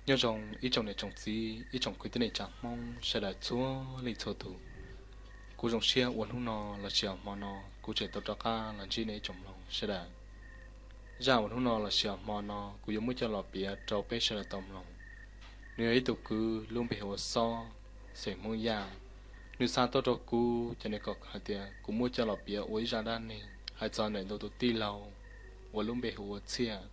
Nyob zoo ib tsoom niam tsoom txiv, ib tsoom kwv tij neej tsa Hmoob sawv daws txhua leej txhua tus. Kuv zoo siab uas hnub no los sis hmo no kuv tseem tau rov qab los ntsib nej ib tsoom mloog sawv daws. Zaj uas hnub no los sis hmo no kuv yuav muab coj los piav rau peb sawv daws tau mloog. Nws yog ib tug kwv lub npe hu ua Xob, xeem Hmoob Yaj. Nws xa tuaj rau kuv ces nws kom hais tias kuv muab coj los piav ua ib zaj dab neeg hais txog nws tus tij laug uas lub npe hu ua Txhiaj.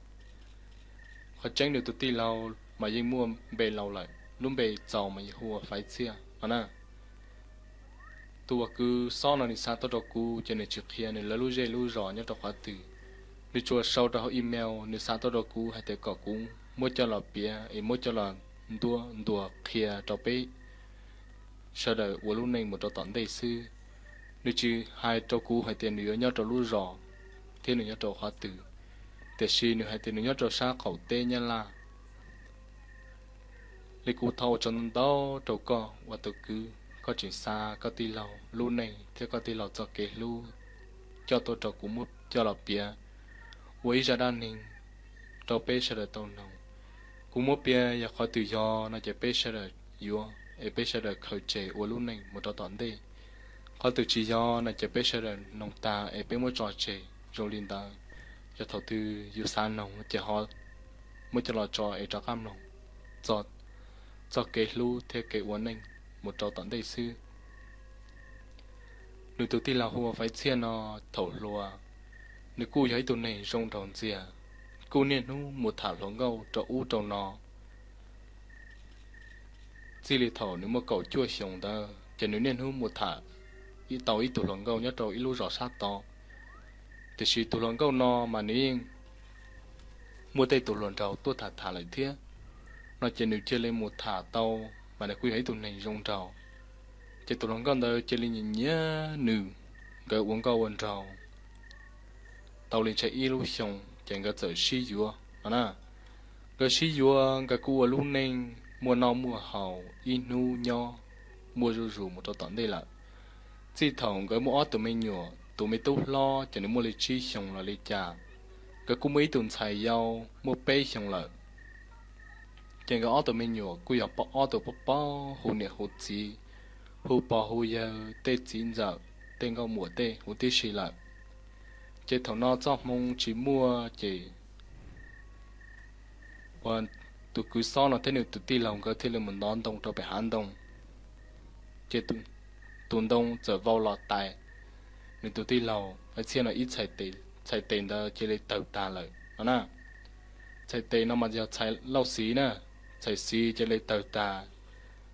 Qhov tseeb nws tus tij laug mas yeej muaj npe laus lawm, lub npe txaus mas yeej hu ua Faiv Txhiaj no na. Tus uas kwv Xob no nws xa tuaj rau kuv ces nws tsis qhia nws lawv lub zej lub zos nyob rau qhov twg. Nws tsuas sau rau hauv email nws xa tuaj rau kuv hais tias kom kuv muab coj los piav es muab coj los ntuas qhia rau peb sawv daws ua lub neej mus rau tom ntej xwb. Nws tsis hais rau kuv hais tias nws yuav nyob rau lub zos thiab nws nyob rau qhov twg, tiam sis nws hais tias nws nyob rau sab qaum teb Nyab Laj. Li kuv thov ua tsaug ntau ntau rau koj uas tus kwv, koj tseem xa koj tij laug lub neej thiab koj tij laug txoj kev hlub coj tuaj rau kuv muab coj los piav ua ib zaj dab neeg rau peb sawv daws tau mloog. Kuv muab piav yog qhov twg yog no ces peb sawv daws yuav es peb sawv daws khaws tseg ua lub neej mus rau tom ntej. Qhov twg tsis yog no ces peb sawv daws mloog tag es peb muab tso tseg zoo li ntawd. Yog thaum twg yus xav mloog ces ho muab coj los tso es rov qab mloog txog txoj kev hlub thiab kev ua neej mus rau tom ntej xwb. Nws tus tij laug hu ua Faiv Txhiaj no, thaum hluas nws kuj yog ib tug neeg zoo nraug ntxiag, kuj niaj hnub mus tham hluas nkauj rau ub rau no. Txij li thaum nws muaj kaum cuaj xyoos ntawd ces nws niaj hnub mus tham tau ib tug hluas nkauj nyob rau ib lub zos sab tod. Tiam sis tus hluas nkauj no mas nws yeej muaj tej tus hluas nraug tuaj tham tham lawm thiab, no ces nws cia li mus tham tau, mas nws kuj yog ib tug neeg zoo nraug. Ces tus hluas nkauj ntawd cia li nyiam nyiam nws, nkawd ua nkauj ua nraug tau li ntshe ib lub xyoo ces nkawd txawm sib yuav no na. Nkawd sib yuav nkawd kuj ua lub neej muaj noj muaj haus ib hnub nyob muaj zuj zus mus rau tom ntej lawm. Txij thaum nkawd muaj ob tug me nyuam, tus me tub hlob ces nws muaj li tsib xyoos los li cas, nkawd kuj muaj ib tug ntxhais yau muaj peb xyoos lawm. Ces nkawd ob tug me nyuam kuj yog ob tug poj pob hu niam hu txiv, hu pog hu yawg, tej txiv ntxawm tej nkauj muam tej huv tib si lawm. Ces thaum no txoj hmoo tsis muaj ces ua tus kwv Xob no thiab nws tus tij laug nkawd thiaj li mus ntov ntoo rau pem hav ntoo. Ces tus ntoo txawm vau los tais nws tus tij laug Faiv Txhiaj no ib txhais tes, txhais tes ntawd cia li tawg tag lawm no na. Txhais tes no mas yog txhais lauj xiv na, txhais xiv cia li tawg tag.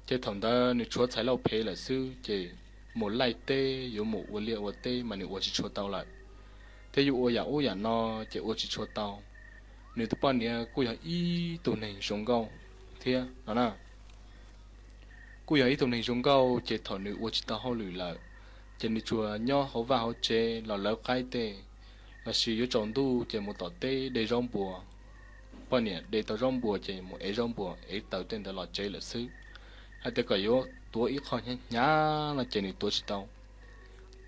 Ces thaum ntawd nws tshuav txhais lauj phev lawm xwb ces mus laij teb yuav mus ua liaj ua teb mas nws ua tsis tshua tau lawm, thiab yuav ua yam ub yam no ces ua tsis tshua tau. Nws tus poj niam kuj yog ib tug neeg zoo nkauj thiab no na. Kuj yog ib tug neeg zoo nkauj ces thaum nws ua tsis tau hauj lwm lawm ces nws tsuas nyob hauv vaj hauv tsev los lawv qaib tej, los sis yuav tsaus ntuj ces mus tom teb de zaub npua. Poj niam de tau zaub npua ces mus ev zaub npua ev taws tej ntawd los tsev lawm xwb. Hais tias kom yuav tuav ib qho hnyav hnyav no ces nws tuav tsis tau.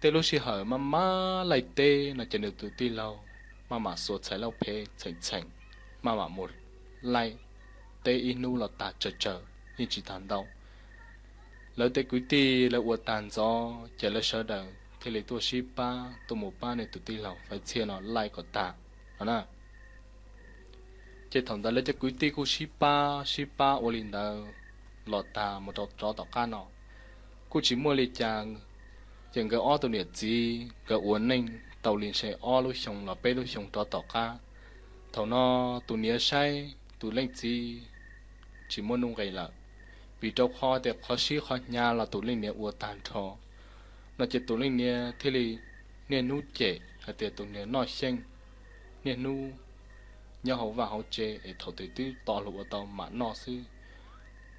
Tej lub sij hawm maj maj laij teb no ces nws tus tij laug maj mam xuas txhais lauj phev txheem txheem, maj mam mus laij teb ib hnub los tag tsawg tsawg yeej tsis tag ntau. Lawv tej kwv tij lawv ua tag ntxov ces lawv sawv daws thiaj li tuaj sib pab tuaj mus pab nws tus tij laug Faiv Txhiaj no laij kom tag no na. Ces thaum ntawd lawv cov kwv tij kuj sib pab sib pab ua li ntawd los tag mus rau tom qab no kuj tsis muaj li cas. Ces nkawd ob tug niam txiv nkawd ua neej tau li ntshe ob lub xyoo los peb lub xyoo rov tom qab, thaum no tus niam saib tus leej txiv tsis muaj nuj nqis lawm, vim rau qhov tias qhov sib qhov hnyav los tus leej niam ua tag nrho no ces tus leej niam thiaj li niaj hnub cem hais tias tus niam noj xyeej, niaj hnub nyob hauv vaj hauv tsev es thaum twg twb to hluas ua tau mam noj xwb.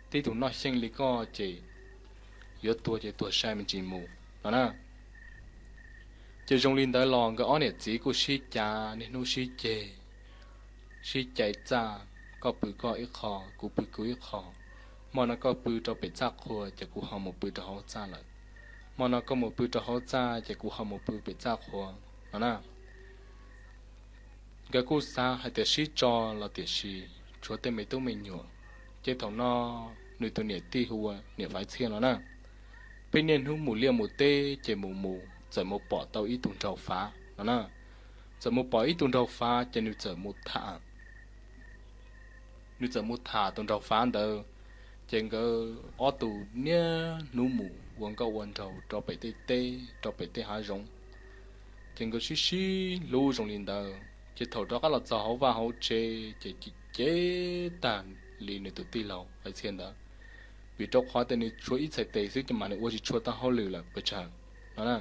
Tib tug noj xyeej li koj ces yuav tuag ces tuag sai me ntsis mus no na. Ces zoo li ntawd los nkawd ob niam txiv kuj sib cav niaj hnub sib ceg, sib cais txaj, koj pw koj ib qho, kuv pw kuv ib qho. Hmo no koj pw rau pem txaj qhua ces kuv ho mus pw rau hauv txaj lawm. Hmo no koj mus pw rau hauv txaj ces kuv ho mus pw pem txaj qhua no na. Nkawd kuj xav hais tias sib tso los tiam sis tshuav tej me tub me nyuam Ces thaum no nws tus niam tij hu ua niam Faiv Txhiaj no na, pheej niaj hnub mus liaj mus teb ces mus mus txawm mus pom tau ib tug nraug fav no na. Txawm mus pom ib tug nraug fav ces nws txawm mus tham nws txawm mus tham tus nraug fav ntawd. Ces nkawd ob tug niaj hnub mus ua nkauj ua nraug rau pem tej teb rau pem tej hav zoov. Ces nkawd sib sib hlub zoo li ntawd ces thaum rov qab los txog hauv vaj hauv tsev ces cem tag li nws tus tij laug Faiv Txhiaj ntawd, vim rau qhov tias nws tshuav ib txhais tes xwb ces mas nws ua tsis tshua tau hauj lwm lawm pes tsawg no na.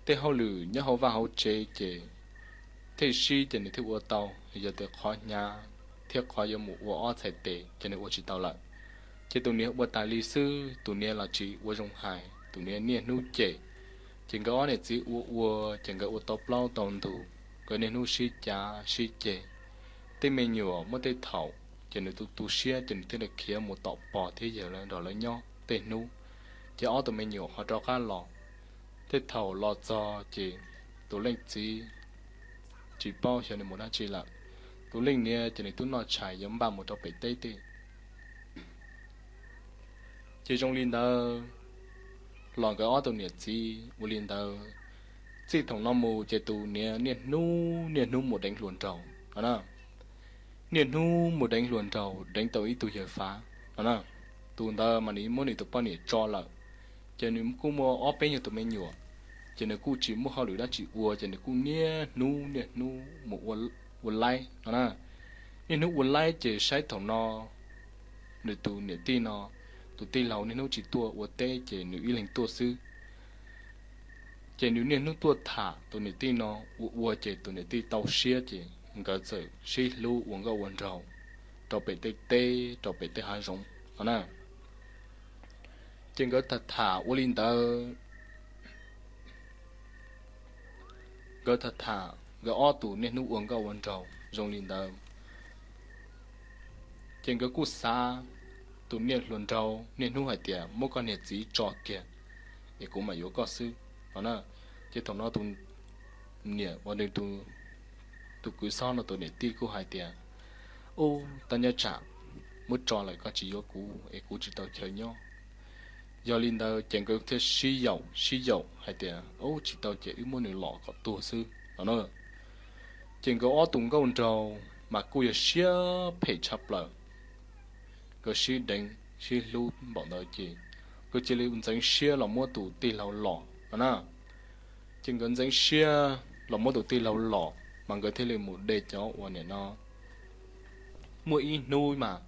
Tej hauj lwm nyob hauv vaj hauv tsev ces thiaj sib ces nws thiaj ua tau, yog tias qhov hnyav thiab qhov yuav mus ua ob txhais tes ces nws ua tsis tau lawm. Ces tus niam ua tas li xwb, tus niam los tsis ua zoo hais, tus niam niaj hnub cem. Ces nkawd ob niam txiv ua ua ces nkawd ua tau plaub tau ntug, nkawd niaj hnub sib cav sib ceg. Tej me nyuam muaj tej thaum ces nws tu tu siab ces nws thiaj li khiav mus tom pog thiab yawg lawv nrog lawv nyob tej hnub. Ces ob tug me nyuam ho rov qab los, tej thaum los txog ces tus leej txiv tsis paub xyov nws mus dab tsi lawm, tus leej niam ces nws twb noj tshais yuav npaj mus rau pem teb tej. Ces zoo li ntawd los nkawd ob tug niam txiv ua li ntawd. Txij thaum no mus ces tus niam niaj hnub niaj hnub mus deev hluas nraug no na, niaj hnub mus deev hluas nraug, deev tau ib tug yawg fav no na. Tus ntawd mas nws muab nws tus poj niam tso lawm, ces nws kuj muaj ob peb nyuag tus me nyuam, ces nws kuj tsis muaj hauj lwm dab tsi ua ces nws kuj niaj hnub niaj hnub mus ua laib no na. Niaj hnub ua laib ces saib thaum no nws tus niam tij no, tus tij laug niaj hnub tsis tuaj ua teb ces nws ib leeg tuaj xwb. Ces nws niaj hnub tuaj tham tus niam tij no, ua ua ces tus niam tij tau siab ces nkawd txawm sib hlub ua nkauj ua nraug rau pem tej teb rau pem tej hav zoov no na. Ces nkawd tham tham ua li ntawd, nkawd tham tham nkawd ob tug niaj hnub ua nkauj ua nraug zoo li ntawd. Ces nkawd kuj xav, tus niam hluas nraug niaj hnub hais tias muab koj niag txiv tso kiag es kuv mam yuav koj xwb no na. Ces thaum no tus niam uas nws tus kwv xob no tus niam tij kuj hais tias, ub, tau nyob tsam muab tso lawm koj tsis yuav kuv es kuv tsis tau chaw nyob. Yog li ntawd ces nkawd thiaj sib yaum sib yaum hais tias, ub, tsis tau ces wb muab nws lom kom tuag xwb no na. Ces nkawd ob tug nkauj nraug mas kuj yog siab phem tshaj plaws, nkawd sib deev sib hlub npaum ntawd ces nkawd cia li ntxeev siab los muab tus tij laug lom no na. Ces nkawd ntxeev siab los muab tus tij laug lom mas nkawd thiaj li mus de cov uas nim no muaj ib hnub mas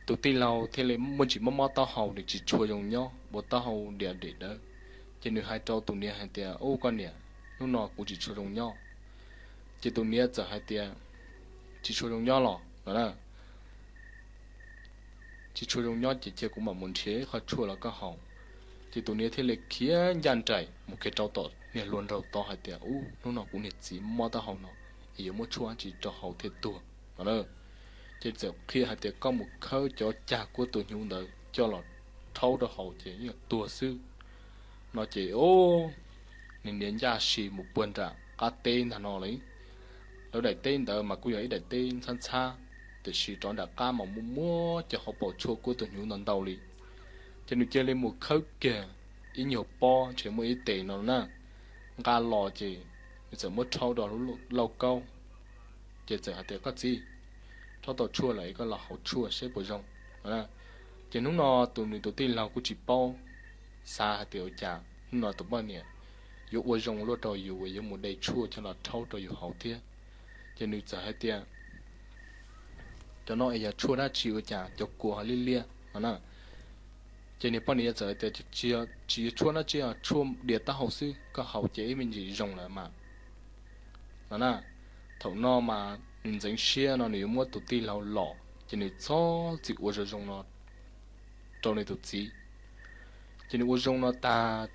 tus tij laug thiaj li muaj ntsis mob mob taub hau, nws tsis tshua zoo nyob, ua taub hau diam dem dawb. Ces nws hais rau tus niam hais tias, ub, koj niam, hnub no kuv tsis tshua zoo nyob. Ces tus niam txawm hais tias, tsis tshua zoo nyob los no na, tsis tshua zoo nyob ces cia kuv mam mus nrhiav ib qho tshuaj los koj haus. Ces tus niam thiaj li khiav ncaj nraim mus kiag rau tom niag hluas nraug tod hais tias, ub, hnub no kuv niag txiv mob taub hau no es yuav muab tshuaj dab tsi rau haus thiaj tuag no na. Ces txawm qhia hais tias koj mus khawb cov cag kuab tus hnyuv ntawd coj los rhaub rau haus ces yeej tuag xwb no. Ces ub, nws niam ncaj si mus puag nram qab teb ntag no li. Lawv daim teb ntawd mas kuj yog ib daim teb ntxhab ntxhab, tiam sis rov nram qab mas muaj muab cov hauv paus tshuaj kuab tus hnyuv ntau ntau li. Ces nws cia li mus khawb kiag ib nyuag pob ntshe muaj ib tes no na, nqa los ces nws txawm muab rhaub rau lauj kaub. Ces txawm hais tias, koj txiv, rhaub tau tshuaj lawm es koj los haus tshuaj seb puas zoo no. Ces hnub no tus nws tus tij laug kuj tsis paub, xav hais tias ua cas hnub no tus poj niam yuav ua zoo luaj rau yus uas yuav mus de tshuaj coj los rhaub rau yus haus thiab. Ces nws txawm hais tias, cov no es yog tshuaj dab tsi ua cas cov kua ho liab liab no na. Ces niag poj niam txawm hais tias, tsis yog tshuaj dab tsi, tshuaj diav taub hau xwb, koj haus ces ib me ntsis zoo lawm mas no na. Thaum no mas nws ntxeev siab no nws yuav muab tus tij laug lom ces nws txhob txwm ua zoo zoo no rau nws tus txiv. Ces nws ua zoo no tag,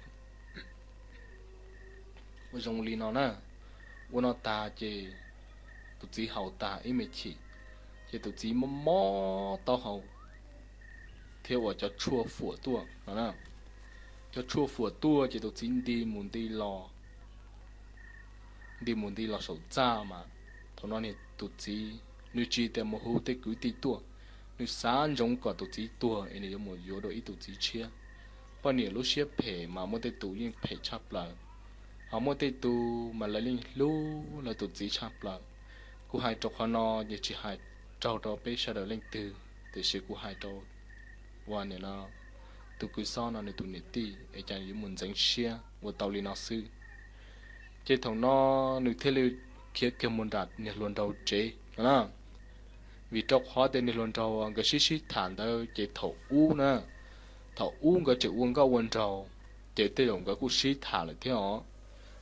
ua zoo li no na, ua no tag ces tus txiv haus tag ib me chim, ces tus txiv mob mob taub hau thiab uas cov tshuaj fuam tuaj no na. Cov tshuaj fuam tuaj ces tus txiv nti mus nti los, nti mus nti los saum txaj mas thaum no niag tus txiv nws tsis tias mus hu tej kwv tij tuaj, nws xav ntsoov kom tus txiv tuag es nws yuav mus yuav dua ib tus txiv tshiab. Poj niam lub siab phem mas muaj tej tus yeej phem tshaj plaws, ho muaj tej tus mas lawv yeej hlub lawv tus txiv tshaj plaws. Kuv hais rau qhov no ces tsis hais raug rau peb sawv daws leej twg, tiam sis kuv hais rau ua ni no, tus kwv Xob no nws tus niam tij es cas yuav mus ntxeev siab ua tau li no xwb. Ces thaum no nws thiaj li khiav kiag mus nram niag hluas nraug tsev no na, vim rau qhov tias niag hluas nraug nkawd sib sib tham ntawd ces thaum ub na, thaum ub nkawd tseem ua nkauj ua nraug, ces tej zaum nkawd kuj sib tham lawm thiab os.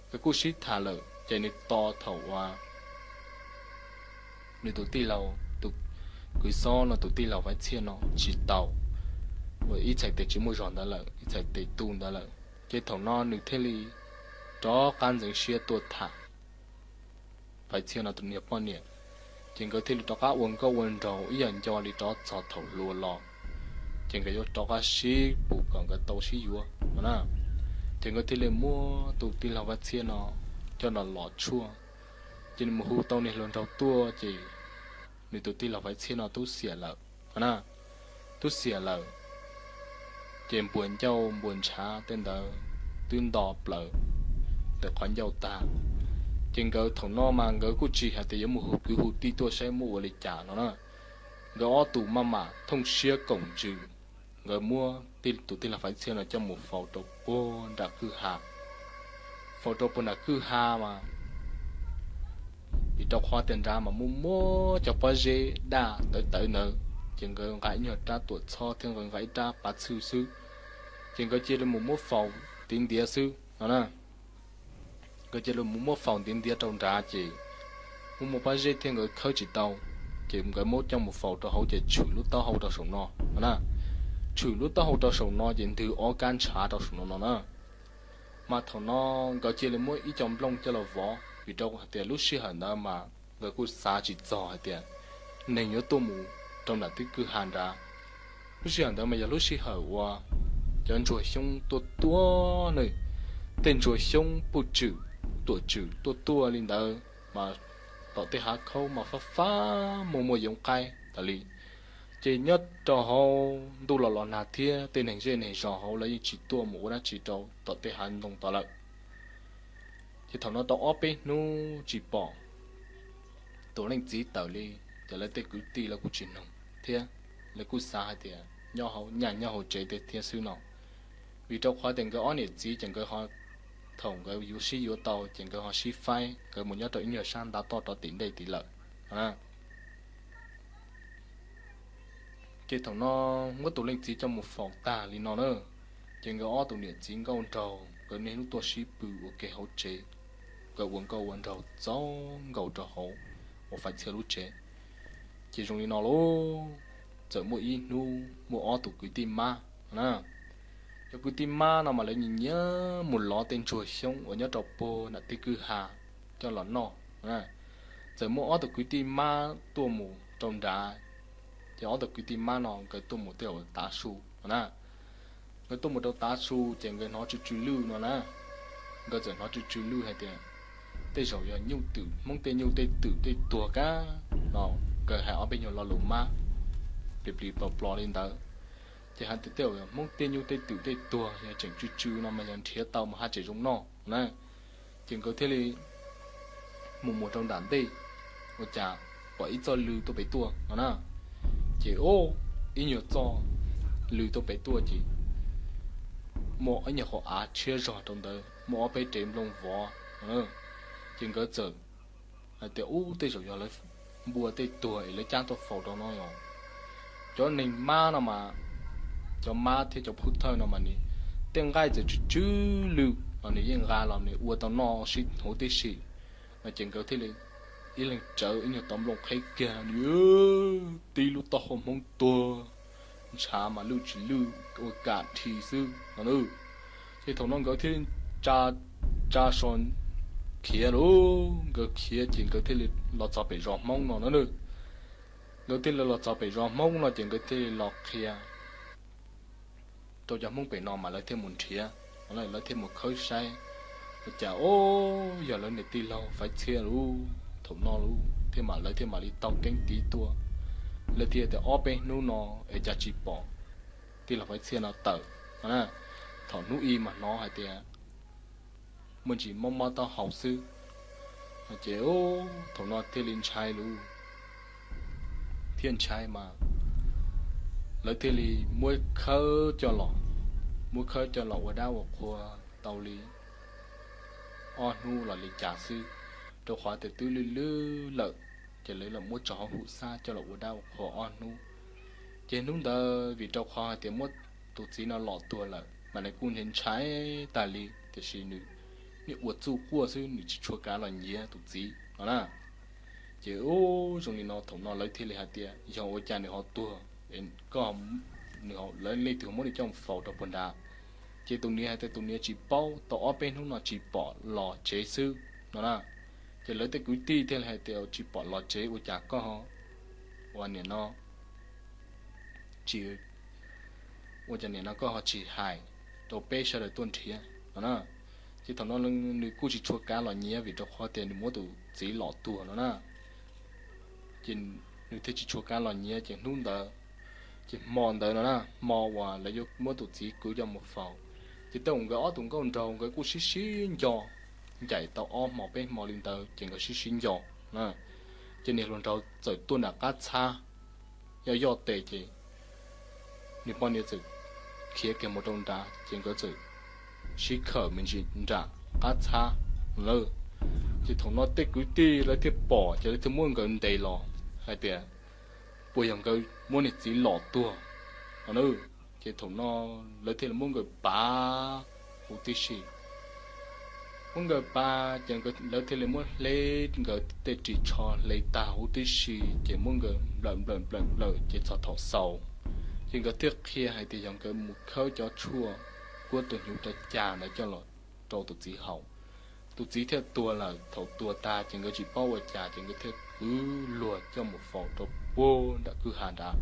Nkawd kuj sib tham lawm ces nws tos thaum uas nws tus tij laug, tus kwv Xob no tus tij laug Faiv Txhiaj no tsis tau, ua ib txhais tes tsis muaj zog ntawd lawm, ib txhais tes tu ntawd lawm, ces thaum no nws thiaj li rov qab ntxeev siab tuaj tham Faiv Txhiaj no tus niag poj niam. Ces nkawd thiaj li rov qab ua nkauj ua nraug ib yam nco li rov txog thaum hluas los, ces nkawd yuav rov qab sib pus kom nkawd tau sib yuav no na. Ces nkawd thiaj li muab tus tij laug Faiv Txhiaj no coj los los tshuaj. Ces nws mus hu tau niag hluas nraug tuaj ces nws tus tij laug Faiv Txhiaj no tub xiam lawm no na, tub xiam lawm, ces npuas ncauj npuas ntshav tej ntawd twb nto plaws ntawm qhov ncauj tag. Ces nkawd thaum no mas nkawd kuj tsis hais tias yuav mus hu kwv hu tij tuaj saib muab ua li cas no na. Nkawd ob tug maj mam thooj siab koom ntsws, nkawd muab tus tij laug Faiv Txhiaj no coj mus faus rau puag nram kwj ha. Faus rau puag nram kwj ha mas vim rau qhov tias nrad mas muaj muab cov pob zeb daj tawv tawv ntawd, ces nkawd nqa ib nyuag rab tuam txhob thiab nkawd nqa ib rab pav txhwj xwb, ces nkawd cia li mus muab faus ntiav ntiav xwb no na. Nkawd cia li mus muab faus ntiav ntiav rau nrad ces muaj muaj pob zeb thiab nkawd khawb tsis tau, ces nkawd muab coj mus faus rau hauv ces tshwm lub taub hau rau saum no no na. Tshwm lub taub hau rau saum no ces ntws ob kab ntshav rau saum no no na. Mas thaum no nkawd cia li muab ib co nplooj coj los vov vim rau hais tias lub sij hawm ntawd mas nkawd kuj xav tsis txog hais tias neeg yuav tuaj mus rau nram tib kwj ha nrad. Lub sij hawm ntawd mas yog lub sij hawm uas cov ntsuag xyoob tuaj tuaj na, tej ntsuag xyoob puj tswm tuam tswm tuaj tuaj li ntawd mas tom tej hav khaub mas fab fab muaj muaj yoov qaib tas li. Ces nyob rau hauv ntuj los los nag thiab tej neeg zej neeg zos hauv lawv yeej tsis tuaj mus ua dab tsi rau tom tej hav ntoo tod lawm. Ces thaum no tau ob peb hnub tsis pom tus leej txiv tawm li, ces lawv tej kwv tij lawv kuj tsis noog thiab, lawv kuj xav hais tias nyob hauv nyaj nyob hauv tsev tej thiab xwb no. Vim rau qhov tias nkawd ob niam txiv ces nkawd ho, thaum nkawd yuav sib yuav tau ces nkawd ho sib faib, nkawd mus nyob rau ib nyuag sab ntav toj rov tim ntej tid lawm. Ces thaum no muab tus leej txiv coj mus faus tag li no na, ces nkawd ob tus niam txiv nkauj nraug nkawd niaj hnub tuaj sib pw ua ke hauv tsev, nkawd ua nkauj ua nraug txaus nkaus rau hauv uas Faiv Txhiaj lub tsev. Ces zoo li no lauj, txawm muaj ib hnub muaj ob tus kwv tij mab na, cov kwv tij mab no mas lawv nyiam nyiam mus lov tej ntsuag xyoob uas nyob rau puag nram tej kwj ha coj los noj. Txawm muaj ob tus kwv tij mab tuaj mus rau nrad, ces ob tus kwv tij mab no nkawd tuaj mus tej uas tav su no na. Nkawd tuaj mus rau tav su ces nkawd hnov tsw tsw lwj no na. Nkawd txawm hnov tsw tsw lwj hais tias tej zaum yog nyuj twm, Hmoob tej nyuj tej twm tej tuag kab no. Nkawd hais ob peb nyuag lo lus mab plis plis plos plos li ntawd, ces hais tias tej zaum yog Hmoob tej nyuj tej twm tej tuag yog tseem tsw tsw no mas yog nrhiav tau mas haj tseem zoo noj na. Ces nkawd thiaj li mus mus rau nram ntej, ua cas pom ib txoj lw tuaj pem tuaj no na. Ces ib nyuag txoj lw tuaj pem tuaj ces muaj ib nyuag qhov av tshiab zog rau ntawd muaj ob peb rev nplooj vov. Ces nkawd txawm hais tias ub, tej zaum yog lawv npua tej tuag es lawv cab tuaj faus rau no os. Cov neeg mab no mas, cov mab thiab cov phub thawj no mas nws tej nqaij txawm tsw tsw lwj los nws yeej nqa los nws ua tau noj sib huv tib si. No ces nkawd thiaj li ib leeg tsawv ib nyuag tauv nplooj qheb kiag, nws tib lub taub hau Hmoob tuag, ntshav mas lwj tsis lwj ua kam dhi xwb no na. Ces thaum no nkawd thiaj tsa, tsa so khiav lauj, nkawd khiav ces nkawd thiaj li los txog pem zos Hmoob no na. Nkawd thiaj li los txog pem zos Hmoob no ces nkawd thiaj li los qhia rau cov Hmoob pem no mas lawv thiaj mus nrhiav, lawv thiaj mus khawb saib, ua cas o, yog lawv niam tij laug Faiv Txhiaj lauj, thaum no lauj thiaj mam, lawv thiaj mam li taug keeb tiv tuaj. Lawv thiaj tias ob peb hnub no es cas tsis pom tij laug Faiv Txhiaj no tawm no na. Thaum hnub ib mas hnov hais tias muaj ntsis mob mob taub hau xwb. Ces thaum no thiaj li ntshai lawm, thiaj ntshai mas lawv thiaj li muab khawb coj los, muab khawb coj los ua dab ua qhua tau li ob hnub los li cas xwb, rau qhov tias twb lwj lwj lawm, ces lawv los muab tso hauv hum xab coj los ua dab ua qhua ob hnub. Ces hnub ntawd vim rau qhov hais tias muab tus txiv no lom tuag lawm mas nws kuj ntshai ntshai tag li, tiam sis nws niaj ua txuj quaj xwb, nws tsis tshua kav los nyiav tus txiv no na. Ces ub, zoo li no thaum no lawv thiaj li hais tias yog ua cas nws ho tuag, nws, lawv leej twg muab nws coj mus faus rau puag nrad. Ces tus niam hais tias tus niam tsis paub, tau ob peb hnub no tsis pom los tsev xwb no na. Ces lawv tej kwv tij thiaj li hais tias tsis pom los tsev ua cas koj ho, ua niam no tsis, ua cas niam no koj ho tsis hais rau peb sawv daws tuaj nrhiav no na. Ces thaum no nws kuj tsis tshua kav los nyiav vim rau qhov tias nws muab tus txiv lom tuag no na. Ces nws thiaj tsis tshua kav los nyiav, ces hnub ntawd, ces hmo ntawd no na, hmo uas lawv yuav muab tus txiv kwv coj mus faus, ces tej zaum nkawd ob tug nkauj nraug nkawd kuj sib sib nco, ncaim tau ob hmo peb hmo li ntawd ces nkawd sib sib nco na. Ces niag hluas nraug txawm tuaj nram qab txhab, yoj yoj tes ces nws poj niam txawm khiav kiag mus rau nrad, ces nkawd txawm sib khawm me ntsis nram qab txhab lawm. Ces thaum no tej kwv tij lawv thiaj pom, ces lawv thiaj muab nkawd ntes los hais tias puas yog nkawd muab niag txiv lom tuag no na. Ces thaum no lawv thiaj li muab nkawd pav huv tib si. Muab nkawd pav ces lawv thiaj li muab hle nkawd tej ris tsho hle tag huv tib si, ces muab nkawd nplawm nplawm nplawm nplawm ces txog thaum xaus, ces nkawd thiaj qhia hais tias yog nkawd mus khawb cov tshuaj kuab tus hnyuv cov cas ntawd coj los rau tus txiv haus. Tus txiv thiaj tuag lawm, thaum tuag tag ces nkawd tsis paub ua cas ces nkawd thiaj kwv luag coj mus faus rau puag nram kwj ha nrad.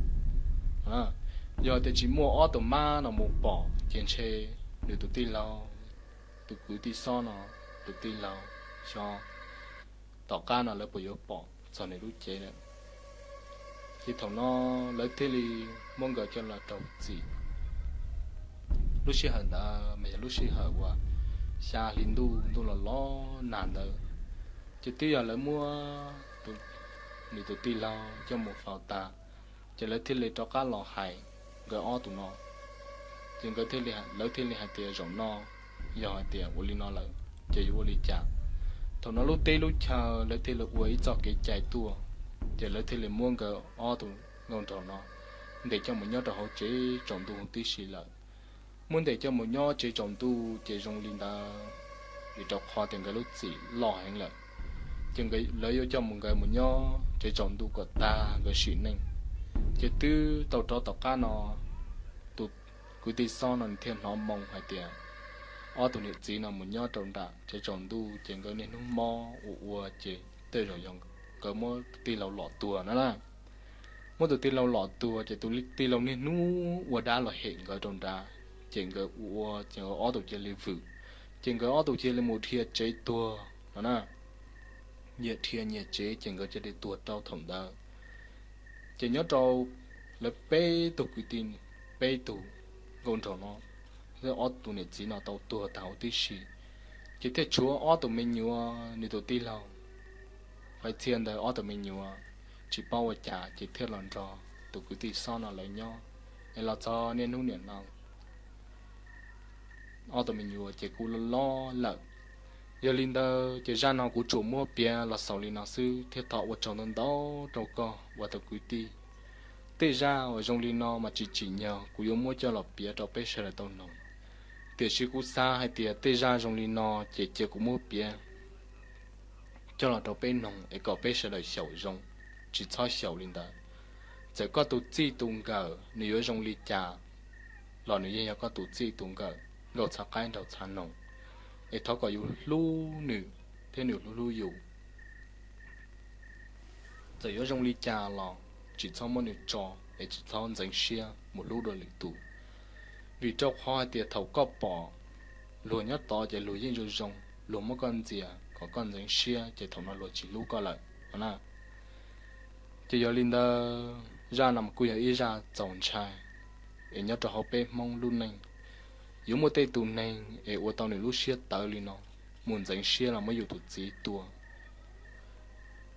Yog tias tsis muaj ob tug mab no mus pom ces ntshe nws tus tij laug, tus kwv tij xob no, tus tij laug xyov tom qab no lawv puas yuav pom txog nws lub cev lawm. Ces thaum no lawv thiaj li muab nkawd coj los rau txim. Lub sij hawm ntawd mas yog lub sij hawm uas xya hli ntuj, ntuj los los nag ntawd, ces twb yog lawv muab nws tus tij laug coj mus faus tas, ces lawv thiaj li rov qab los hais nkawd ob tug no. Ces nkawd thiaj li, lawv thiaj li hais tias zaum no yog hais tias ua li no lawm ces yuav ua li cas. Thaum no lub teb lub chaw lawv thiaj li ua ib txoj kev cai tuaj, ces lawv thiaj li muab nkawd ob tug nkauj nraug no ntes coj mus nyob rau hauv tsev tsaus ntuj huv tib si lawm. Muab ntes coj mus nyob tsev tsaus ntuj ces zoo li ntawd, vim rau qhov tias nkawd lub txim loj heev lawm, ces lawv yuav coj mus, nkawd mus nyob tsev tsaus ntuj kom tag nkawd sim neej. Ces twb tau rov tom qab no, tus kwv tij xob no nws thiaj hnov moo hais tias ob tug niam txiv no mus nyob rau nram tsev tsaus ntuj ces nkawd niaj hnub mob ua ua ces tej zaum yog nkawd muab tus tij laug lom tuag no na. Muab tus tij laug lom tuag ces tus tij laug niaj hnub ua dab los hem nkawd rau nrad, ces nkawd ua ua ces nkawd ob tug cia li vwm, ces nkawd ob tug cia li mus dhia tsev tuag no na. Nyias dhia nyias tsev ces nkawd cia li tuag rau thaum ntawd. Ces nyob rau lawv peb tug kwv tij, peb tug nkauj nraug no, ob tug niam txiv no tau tuag tag huv tib si, ces thiaj tshuav ob tug me nyuam, nws tus tij laug Faiv Txhiaj ntawd ob tug me nyuam tsis paub ua cas ces thiaj los nrog tus kwv tij xob no lawv nyob, es los txog niaj hnub niam no ob tug me nyuam ces kuj loj loj lawm. Yog li ntawd ces zaj no kuv tsuas muab piav los xaus li no xwb thiab thov ua tsaug ntau ntau rau koj uas tus kwv tij. Tej zaj uas zoo li no mas tsis tsim nyog kuv yuav muab coj los piav rau peb sawv daws tau mloog, tiam sis kuv xav hais tias tej zaj zoo li no ces cia kuv muab piav coj los rau peb mloog es kom peb sawv daws xyaum zoo, tsis txhob xyaum li ntawd. Txawm koj tus txij tus nkawm nws yuav zoo li cas los nws yeej yog koj tus txij tus nkawm, nkauj txhav qaib nraug txhav noog, es thov kom yus hlub nws thiab nws hlub hlub yus. Txawm yuav zoo li cas los tsis txhob muab nws tso, es tsis txhob ntxeev siab mus hlub dua lwm tus. Vim rau qhov hais tias thaum koj pom luag nyob tod ces luag yeej zoo zoo, luag muab koj ntxias kom koj ntxeev siab ces thaum no luag tsis hlub koj lawm no na. Ces yog li ntawd, Zaj no mas kuj yog ib zaj txaus ntshai, es nyob rau hauv peb Hmoob lub neej, yuav muaj tej tus neeg es ua tau nws lub siab tawv li no, mus ntxeev siab los muab yus tus txiv tua.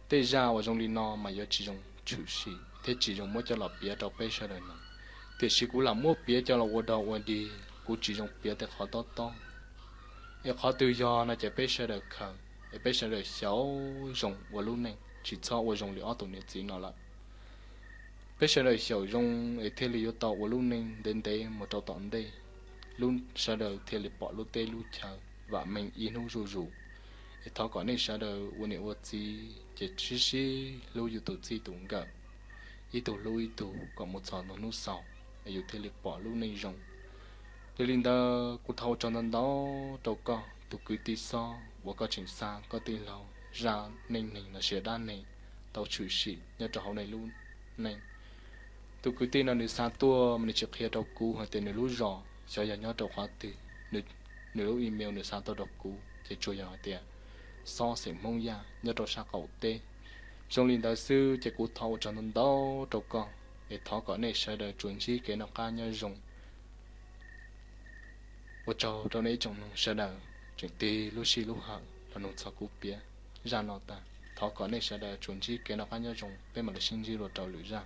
Tej zaj uas zoo li no mas yuav tsis zoo tshwm sim thiab tsis zoo muab coj los piav rau peb sawv daws no, tiam sis kuv lam muab piav coj los ua dog ua dig, kuv tsis zoo piav tej qhov tob tob. Es qhov twg yog no ces peb sawv daws khaws, es peb sawv daws xyaum zoo ua lub neej, tsis txhob ua zoo li ob tug niam txiv no lawm. Peb sawv daws xyaum zoo es thiaj li yuav tau ua lub neej ntev ntev mus rau tom ntej, lub sawv daws thiaj li pom lub teb lub chaw vam meej ib hnub zuj zus. Es thov kom nej sawv daws ua niam ua txiv ces sib sib hlub yus tus txij tus nkawm, ib tug hlub ib tug kom mus txog hnub xaus, es yus thiaj li pom lub neej zoo. Yog li ntawd kuv thov ua tsaug ntau ntau rau koj tus kwv tij Xob uas koj tseem xa koj tij laug zaj neej neeg los sis dab neeg tau tshwm sim nyob rau hauv nej lub neej. Tus kwv tij no nws xa tuaj mas nws tsis qhia rau kuv hais tias nws lub zos xyov yog nyob rau qhov twg, nws lub email nws xa tuaj rau kuv ces tsuas yog hais tias Xob xeem Hmoob Yaj nyob rau sab qaum teb. Zoo li ntawd xwb ces kuv thov ua tsaug ntau ntau rau koj, es thov kom nej sawv daws tsuas ntsib kev noj qab nyob zoo. Ua tsaug rau nej ib tsoom mloog sawv daws tseem tig lub sij lub hawm los mloog txog kuv piav zaj no tag. Thov kom nej sawv daws tsuas ntsib kev noj qab nyob zoo, peb mam li sib ntsib dua rau lwm zaj.